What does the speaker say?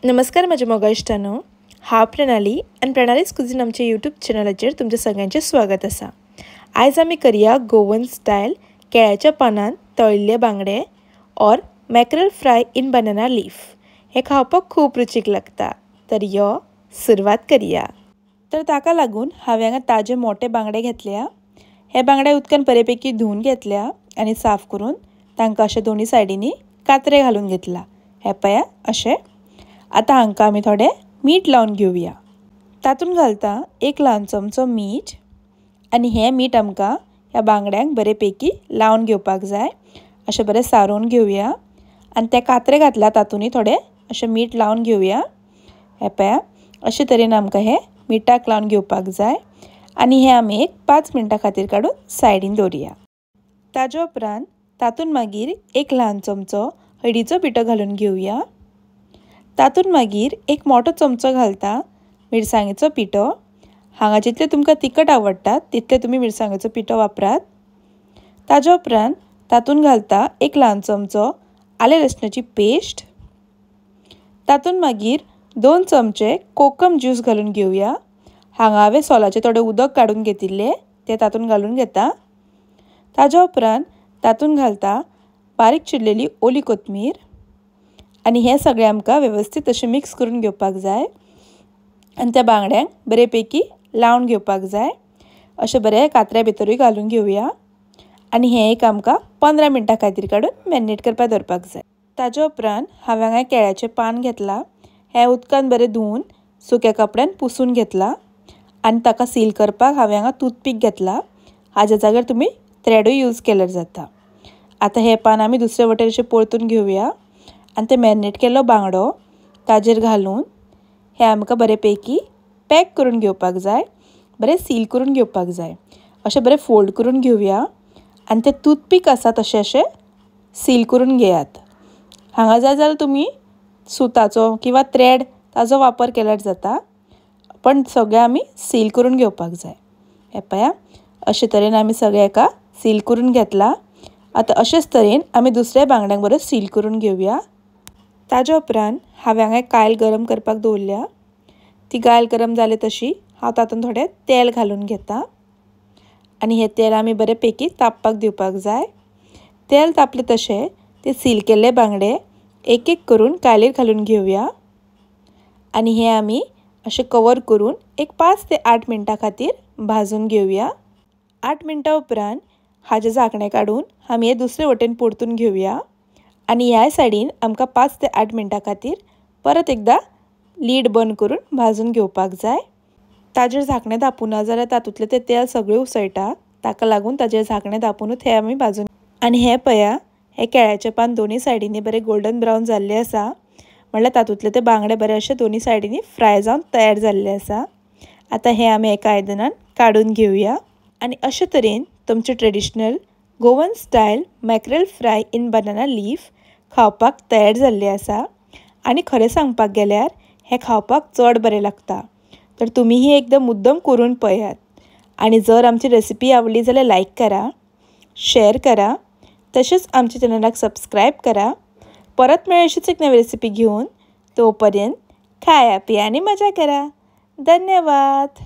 नमस्कार म्हज्या मोगा इश्टांनो, हांव प्रणाली आनी प्रणालीज कुझीन आमच्या यूट्यूब चॅनलाचेर तुमच्या सगळ्यांचें स्वागत आसा। आयज आमी करया गोवन स्टायल केळ्याच्या पानान तळिल्ले बांगडे or mackerel fry in banana leaf. हे खावपाक खूब रुचीक लागता, तर यो सुरवात करया। तर ताका लागून हांवें हांगा ताजे मोठे बांगडे घेतल्या। हे बांगडे उदकान बरेपैकी धुवन घेतल्या आनी साफ करून तांकां अशे दोनी सायडींनी कात्रे घालून घेतला। हे पळया अशें। आतां हांकां आमी थोडे मीठ लावन घेवया। तातूंत घालता एक ल्हान चमचो मीठ आनी हें मीठ आमकां ह्या बांगड्यांक बरेपैकी लावन घेवपाक जाय। अशें बरें सारोवन घेवया आनी ते कात्रे घातला तातूंतय थोडे अशें मीठ लावन घेवया। हें पळया अशे तरेन आमकां हें मिठाक लावन घेवपाक जाय आनी हें आमी एक 5 मिनटां खातीर काडून सायडीन दवरुया। ताजे उपरांत तातूंत मागीर एक ल्हान चमचो हळदीचो पिठो घालून घेवया। तातूंत मागीर एक मोठो चमचो घालता मिरसांगेचो पिठो। हांगा जितले तुमकां तिखट आवडटा तितले तुमी मिरसांगेचो पिठो वापरात। ताजे उपरांत तातूंत घालता एक ल्हान चमचो आलें लसणाची पेस्ट। तातूंत मागीर 2 चमचे कोकम ज्यूस घालून घेवया। हांगा हांवें सोलाचें थोडें उदक काडून घेतिल्लें तें तातूंत घालून घेता। ताजे उपरांत तातूंत घालता बारीक चिरलेली ओली कोथमीर आनी हें सगळें आमकां वेवस्थीत अशें मिक्स करून घेवपाक जाय आनी त्या बांगड्यांक बरेपैकी लावन घेवपाक जाय। अशें बरें कात्र्या भितरूय घालून घेवया आनी हें एक आमकां 15 मिनटां खातीर काडून मॅरिनेट करपाक दवरपाक जाय। ताजे उपरांत हांवें हांगा केळ्याचें पान घेतलां। हें उदकान बरें धुवन सुक्या कपड्यान पुसून घेतलां आनी ताका सील करपाक हांवें हांगा टूथपीक घेतला। हाज्या जाग्यार तुमी थ्रेडूय यूज केल्यार जाता। आतां हें पान आमी दुसरे वटेन अशें परतून घेवया आनी ते मॅरिनेट केल्लो बांगडो ताजेर घालून हें आमकां बरेपैकी पॅक करून घेवपाक जाय, बरें सील करून घेवपाक जाय। अशें बरें फोल्ड करून घेवया आनी ते टूथपीक आसा तशें अशें सील करून घेयात। हांगा जाय जाल्यार तुमी सुताचो किंवा थ्रेड ताजो वापर केल्यार जाता, पण सगळें आमी सील करून घेवपाक जाय। हें पळया अशे तरेन आमी सगळें एका सील करून घेतला। आतां अशेच तरेन आमी दुसऱ्या बांगड्यांक बरें सील करून घेवया। ताजे उपरांत हांवें हांगा कायल गरम करपाक दवरल्या। ती कायल गरम जाली तशी हांव तातूंत थोडें तेल घालून घेता आनी हें तेल आमी बरें पैकी तापपाक दिवपाक जाय। तेल तापलें तशें ते सील केल्ले बांगडे एक एक करून कायलीर घालून घेवया आनी हें आमी अशें कवर करून एक 5 ते 8 मिनटां खातीर भाजून घेवया। 8 मिनटां उपरांत हाजें झाकणें काडून आमी हें दुसरे वटेन परतून घेवया आनी ह्या सायडीन आमकां 5 ते 8 मिनटां खातीर परत एकदां लीड बंद करून भाजून घेवपाक जाय। ताजेर झाकणें धापूना जाल्यार तातूंतलें तें तेल सगळें उसळटा, ताका लागून ताजेर झाकणें धापुनूच हें आमी भाजून। आनी हें पळया हें केळ्याचें पान दोनी सायडींनी बरें गोल्डन ब्रावन जाल्लें आसा, म्हणल्यार तातूंतले ते बांगडे बरे अशे दोनी सायडींनी फ्राय जावन तयार जाल्ले आसा। आतां हें आमी एका आयदनान काडून घेवया आनी अशे तरेन तुमचें traditional Goan style mackerel fry in banana leaf खावपाक तयार जाल्लें आसा। आनी खरें सांगपाक गेल्यार हें खावपाक चड बरें लागता, तर तुमीही एकदम मुद्दम करून पळयात। आनी जर आमची रेसिपी आवडली जाल्यार लायक करा, शेअर करा, तशेंच आमच्या चॅनलाक सबस्क्रायब करा। परत मेळूया अशीच एक नवी रेसिपी घेवन, तोपर्यंत खाया पिया आनी मजा करा। धन्यवाद।